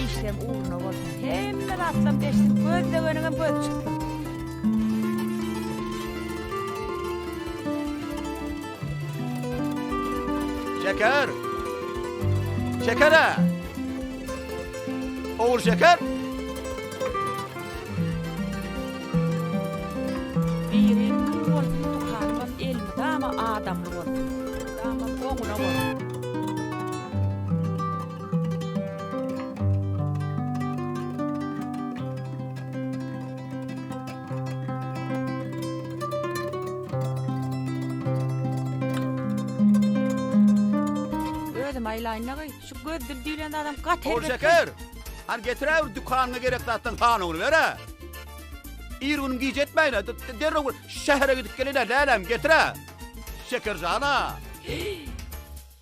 işleň ugruna bolsun. Hemme zatlam geçsin, gözlegeniňem gözi çyksyn. Şeker! Şeker-ä! Ogul Şeker! Biri gül bolsun dükanymam elmydama adamly bolsun. Mydama oňuna bolsun. Özüm aýlaýyn-da şu göz dil diýlen zadam gaty Ogul erbet. Şeker! Hany getiräwir dükanyňa gerek zatlaryň sanawyny ber-ä. Ir günüm gije etmäýin-ä, derrew bir şähere gidip geleýin-ä, läläm, getir-ä. Şeker jan-a.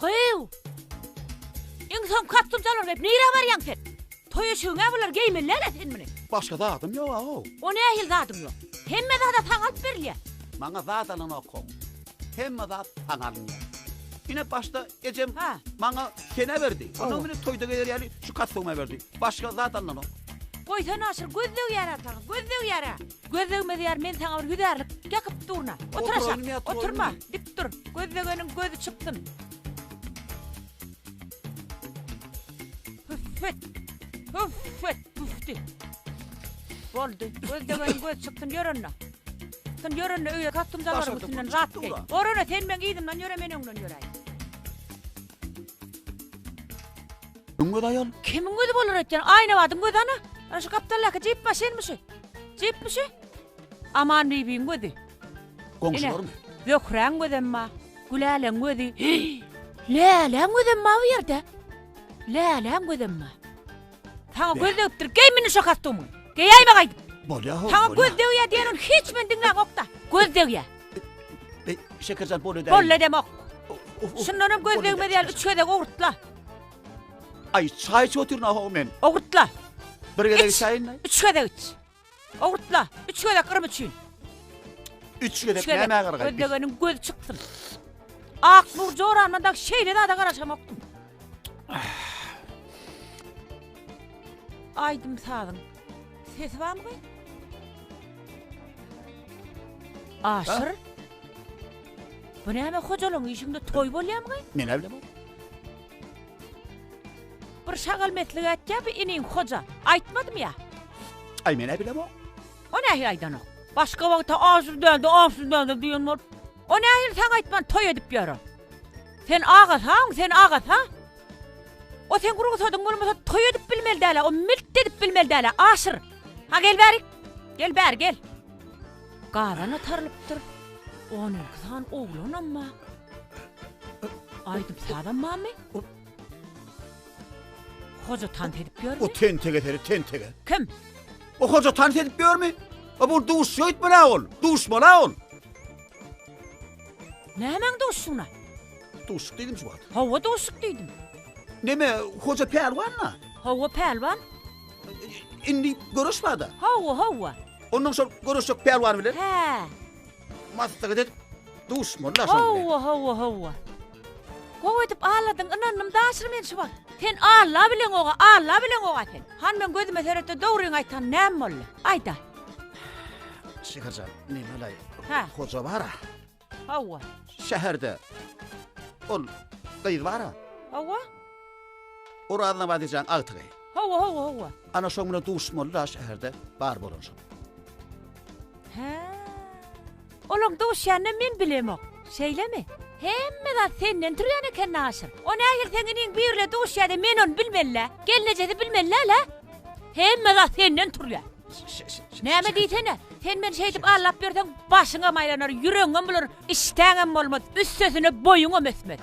Gyýw! Iň soňky kostum çalar geýip nirä barýaň sen? Toý eşigiň-ä bular geýmeli däl-ä sen muny. Başga zadym ýog-a-ow. O nähili zadyň ýok? Hemme zad-a saňa alyp berilýär. Maňa zat alanok-ow. Hemme zat saňa alynýar. Ine başda ejem maňa sene berdi. Ondan meni toýda geýer ýaly şu kostumymy berdi. Başga zat alynanok. Goýsana Aşyr, göz degýär-ä saňa, göz degýär-ä. Göz degmez ýar, men saňa bir hüzärlik ýakyp durna. Otur aşak, oturma, dik dur. Göz degeniň gözi çyksyn. Hüffet, hüffet, püfdi. Boldy, göz degeniň gözi çyksyn, ýör onda. Sen ýör onda öýe kostum jalaryň üstünden zat geý. Bor onda sen meň yzymdan ýöre, men öňden ýöräýin. Kimiň gözi aýal? Kimiň gözi bolar öýtýän? Aýnabadyň gözi ana. Ana şu gapdaldaky jip maşynmy şu? Jipmi şu? Aman bibiň gözi. Goňşularmy? Zöhräň gözem bar. Güläleň gözi. Läläň gözem bar bu ýerde. Läläň gözem bar. Saňa göz degipdir. Geý mindi şo kostumyňy. Geýäýme gaýdyp. Bolýa ho. Saňa göz degýär diýen ony hiç men diňläňok-da. Göz degýär. Beý, Şekerjan bolýa däl. Bolýa demok. Şundanam göz degmez ýaly üç gezek owurtla. Aý, çaý içip otyryn ho men. Owurtla. Bir gezek içäýin. Üç gezek iç. Owurtla. Üç gezek yrym üçin. Üç gezek nämä gargaý? Göz degeniň gözi çyksyn. Aknur joramdan dagy şeýle zada garaşamokdym. Aýdym sazyň sesi barmy gyz? Aşyr. Bu näme hojalygyň işiňde toý bolýarmy gyz? Men näme bilemok. Bir şagal meslik aýtýar bu iniň hoja. Aýtmadym ýa. Aý men näme bilemok. O nähili aýdanok? Başga wagta aşyr däldi, aşyr däldi diýen bolup. O nähili saňa aýtman toý edip ýör o? Sen agasaň, sen agasa. O seň rugsadyň bolmasa toý edip bilmeli däl-ä, o milt edip bilmeli däl-ä, Aşyr. Ha gel bärik. Gel bäri gel. Gazan atarylypdyr. On iki sany oglanam bar. Aýdym-sazam barmy? Hoja tans edip ýörmi? O tentege seni tentege. Kim? O hoja tans edip ýörmi? O bu duşuşa gitmeli ol. Duşmaly ol. Nämäň duşuşygyna? Duşuşyk diýdim şu wagt. Hawa duşuşyk diýdim. Neme, hoja pälwan-la? Hawa pälwan. Indi göreş bar-da. Hawa, hawa. Ondan şol göreşjek pälwan bilen. Hä. Maslahat edip duşmaly-la şol bilen. Hawa, hawa, hawa. Gowy edip alladyň, ynandym daşyr men şu wagt. Sen Alla bileňoga, Alla bileňoga sen. Han meň gözüme seret-de dogryňy aýt han näme boldy? Aýda. Şekerjan, neme-laý, Hä. hoja bar-a. Hawa. Şäherde ol gyz bar-a. Hawa. Oraz Nabadyjaň agtygy. Hawa, hawa, hawa. Ana şoň bilen duşmaly-da şäherde bar bolan şol. Hä. Olaň duşýanyny men bilemok. Şeýlemi? Hemme zat senden turýan eken Naşyr. O nähili seň iniň birle duşýa-da men ony bilmeli-dä. Gelnejesi bilmeli däl-ä. Hemme zat senden turýar. Näme diýsene? Sen meni şeýdip allap ýörseň, başyňam aýlanar, ýüregiňem bular, işdäňem bolmaz, üstesine boýuňam ösmez.